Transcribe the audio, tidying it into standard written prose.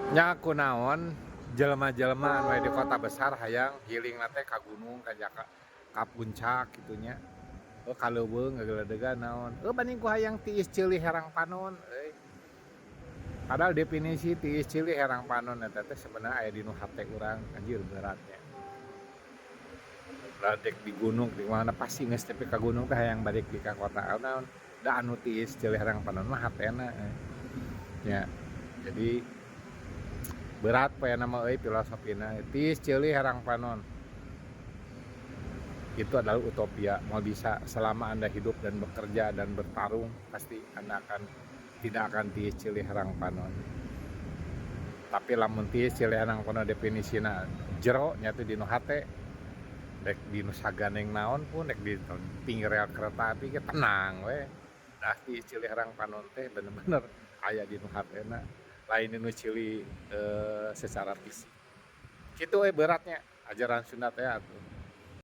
Nya kunaon jelema-jelema anu aya di kota besar hayang healing teh ka gunung, ka Jaka, ka puncak kitu nya. Oh, ka leuweung ngageledegan naon. Oh, banding ku hayang tiis ceuli herang panon euy. Padahal definisi tiis ceuli herang panon eta teh sebenarnya aya di nu hate urang, anjir beratnya. Dek di gunung di mana pasti geus tepi ka gunung teh hayang balik di ka kota naon. Da anu tiis ceuli herang panon mah hatena. Ya. Jadi berat poe nama euy filosofina tiis ceuli herang panon. Itu adalah utopia. Mau bisa selama Anda hidup dan bekerja dan bertarung, pasti Anda akan tidak akan tiis ceuli herang panon. Tapi lamun tiis ceuli herang panon definisina jero nya teh dinu hate, dek di nu saganeng naon pun, dek di pinggir rel kereta api ge tenang we. Dah tiis ceuli herang panon teh bener-bener aya dinu hatena, lain dinu ceuli secara fisik. Kitu we beratnya ajaran Sunda teh atuh.